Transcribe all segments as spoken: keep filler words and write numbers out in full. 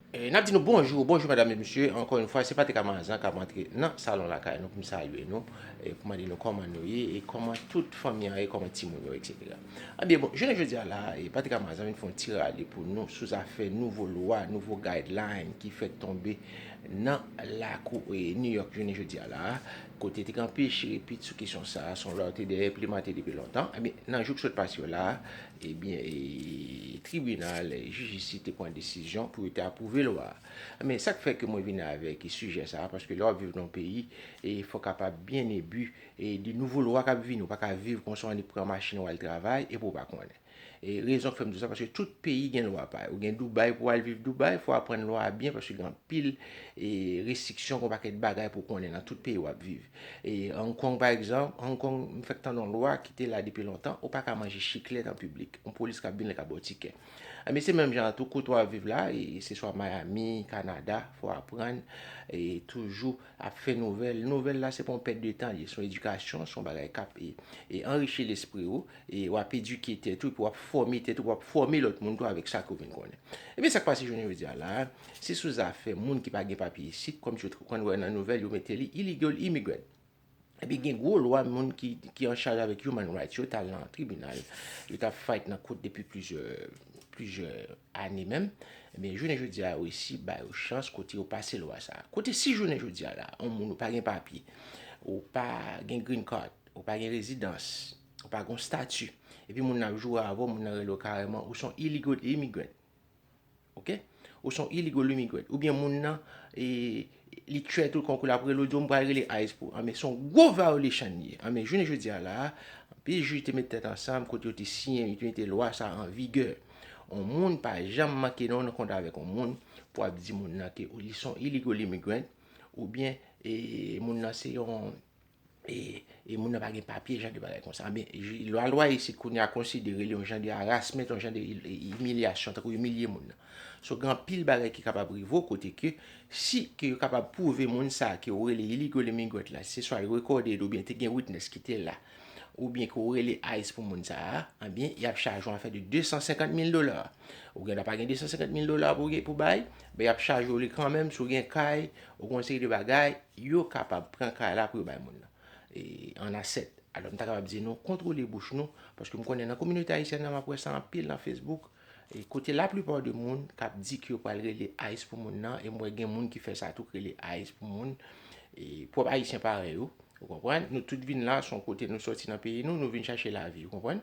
E, n ap di nou bonjou, bonjou medam e mesye. Ankò yon fwa, se Patrick Amazan k ap antre nan salon lakay nou pou m salye nou, e pou mande nou kòman nou ye, e kòman tout fanmi an ye, kòman timoun yo, etsetera. Ebyen, bon, jounen jodi a la, e Patrick Amazan vin fè yon ti rale pou nou sou zafè nouvo lwa, nouvo guideline ki fèk tonbe nan lakou, e, New York jounen jodi a la, kote te gen anpil chirepit sou kesyon sa a, se yon lwa yo te deja enplimante depi lontan. Ebyen, nan jou k sot pase yo la, ebyen, e, tribinal, e, jij isi te pran desizyon pou yo te apwouve lwa a. Men sa k fè ke mwen vin avèk sijè sa a, paske lè w ap viv nan yon peyi, e fò w kapab byen ebi, e de nouvo lwa k ap vini. Ou pa ka viv konsa, w annik pran machin, w al travay, epi w pa konnen. E rezon k fè m di w sa, paske tout peyi gen lwa pa yo. Ou gen Dubai, pou w al viv Dubai, fò w aprann lwa a byen, paske gen anpil, e, restriksyon, gen yon pakèt bagay pou w konnen nan tout peyi w ap viv. E Hong Kong, pa egzanp, Hong Kong, m fèk tande yon lwa ki te la depi lontan, ou pa ka manje chiklèt an piblik. Yon polis k ap vin la, k ap ba w tikè. Ebyen, se menm jan an tou, kote w ap viv la, e se swa Miami, Kanada, fò w aprann, e toujou ap fè nouvèl. Nouvèl la, se pa yon pèt de tan li ye, se yon edikasyon, se yon bagay k ap, e, e anrichi lespri w, e w ap edike tèt ou, epi w ap fòme tèt ou, w ap fòme lòt moun tou avèk sa ke w vin konnen. Ebyen, sa k pase jounen jodi a la, se sou zafè moun ki pa gen papye isit, kòmsi yo t konn wè nan nouvèl, yo mete li illegal immigrant. Epi gen gwo lwa moun ki, ki an chaj avèk human rights, yo t al nan tribinal, yo t ap fight nan kout depi plizyè, plizyè ane menm. Ebyen, jounen jodi a, yo resi ba yo chans kote yo pase lwa sa a. Kote si jounen jodi a la, yon moun ou pa gen papye, ou pa gen green card, ou pa gen rezidans, ou pa gen stati, epi moun nan ap joure avè w, moun nan rele w kareman, ou se yon illegal immigrant. Ok? Ou se yon illegal immigrant. Oubyen moun nan, e, li threat ou, konkou l ap rele w, di w, "M pral rele ICE pou." Anben, se yon gwo violation li ye. Anben, jounen jodi a la, anpil jij te met tèt ansanm, kote yo te siyen, yo te mete lwa sa a an vigè. Yon moun pa janm manke nan yon rankont avèk yon moun pou ap di moun nan ke li se yon illegal immigrant, oubyen, e, moun nan se yon e, e moun nan pa gen papye, jan de bagay konsa. Anben, lwa, lwa isit kounye a konsidere li yon jan de harassment, yon jan de il-, imilyasyon, tankou yo imilye moun nan. So, gen anpil bagay ki kapab rive w kote ke, si ke yo kapab pwouve moun sa a ke ou rele illegal immigrant la, se swa yo rekòde l oubyen te gen witness ki te la, oubyen ke ou rele ICE pou moun sa a, anben, y ap chaje w afè de de san senkant mil dola. Ou gen dwa pa gen de san senkant mil dola pou, pou bay, men y ap chaje w li kanmenm, si w gen kay, ou gen yon seri de bagay, yo kapab pran kay la pou yo bay moun nan, e, an asèt. Alò, m ta kapab di nou, kontwole bouch nou, paske m konnen nan kominote ayisyèn nan, m ap wè sa anpil nan Facebook, e, kote laplipa de moun k ap di ke yo pral rele ICE pou moun nan, e m wè gen moun ki fè sa tou, k rele ICE pou moun, e, pwòp Ayisyen parèy yo, ou konprann? Nou tout vin la, se yon kote nou sòti nan peyi nou, nou vin chache lavi, ou konprann?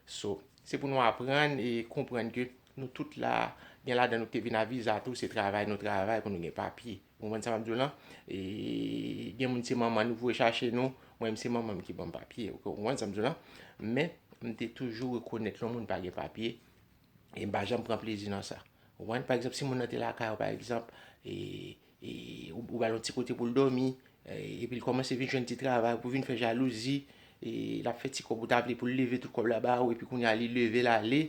So, se pou nou aprann e konprann ke nou tout la, gen ladan nou ki te vin a viza tou, se travay nou travay pou nou gen papye. Ou konprann sa m ap di w lan? E gen moun se manman nou voye chache nou, mwen menm se manman m ki ban m papye. Ou konprann sa m di w lan? Men, m te toujou rekonèt lè yon moun pa gen papye, e m pa janm pran plezi nan sa. Ou konprann? Pa egzanp, si moun nan te lakay ou, pa egzanp, e, e ou, ou ba l yon ti kote pou l dòmi, e, epi l kòmanse vin jwenn ti travay pou vin fè jalouzi, e l ap fè ti kòb ou ta vle pou l leve tout kòb la ba ou, epi kounye a li leve l ale,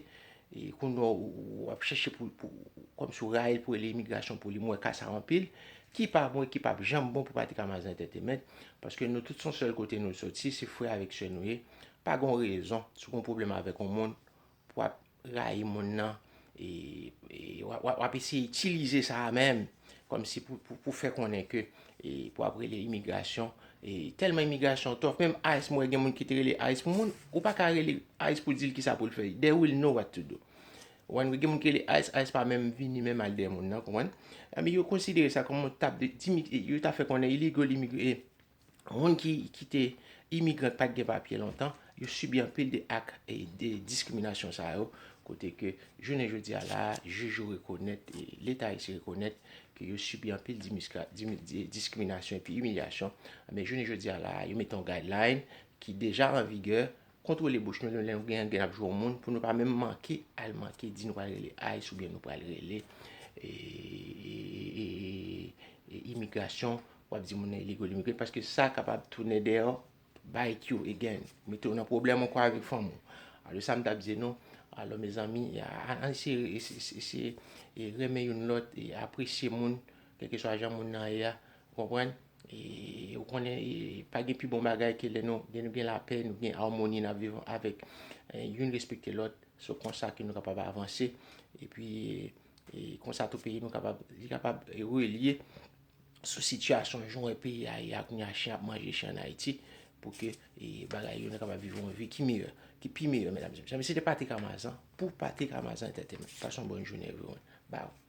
e kounye a w, w ap chèche pou, pou, kòmsi w rayi l pou rele imigrasyon pou li, m wè ka sa anpil, ki pa bon e ki p ap janm bon pou Patrick Amazan Entertainment, paske nou tout se yon sèl kote nou sòti, se frè avèk sè nou ye, pa gen yon rezon, si w gen yon pwoblèm avèk yon moun, pou w ap rayi moun nan, e, e w ap, w ap, w ap eseye itilize sa a menm, kòmsi pou, pou, pou fè konnen ke, e pou w ap rele imigrasyon, e tèlman imigrasyon tòf, menm ICE, mwen gen moun ki te rele ICE pou moun, ou pa ka rele ICE pou di l kisa pou l fè, they will know what to do. Ou konprann, gen moun ki rele ICE, ICE pa menm vini menm al dèyè moun nan, konprann? Anben, yo konsidere sa kòm yon tap de, dimi-, yo ta fè konnen illegal immigrant, moun ki, ki te imigran ki pa t gen papye lontan, yo sibi anpil de ak e de diskriminasyon sa yo, kote ke jounen jodi a la, jij yo rekonèt, e Leta ayisyen rekonèt ke yo sibi anpil dimiskra-, dimi-, di-, diskriminasyon epi imilyasyon. Men jounen jodi a la, yo mete yon guideline ki deja an vigè, kontwole bouch nou, lè nou gen, gen ap jwe yon moun, pou nou pa menm manke, al manke, di nou pral rele ICE oubyen nou pral rele, e, e, e, e, e imigrasyon, w ap di moun nan illegal immigrant, paske sa kapab tounen dèyè w, bite you again, mete w nan pwoblèm ankò avèk fanmi w. Alò, sa m t ap di nou, alò, mezanmi, a, a, ann eseye, eseye, eseye, e renmen youn lòt, e apresye moun, kèlkeswa jan moun nan ye a, ou konprann? E, ou konnen, e, pa gen pi bon bagay ke lè nou, lè nou gen lapè, nou gen amoni, n ap viv avèk, e, youn respekte lòt. Se konsa ke nou kapab avanse. Epi, E konsa tou peyi nou kapab, li kapab relye sou sitiyasyon jan w wè peyi a ye a kounye a, chen ap manje chen ann Ayiti, pou ke e, bagay yo, nou kapab viv yon vi ki meyè, ki pi meyè, medam e mesye. Se te Patrick Amazan pou Patrick Amazan Entertainment. Pase yon bòn jounen, everyone. Bye.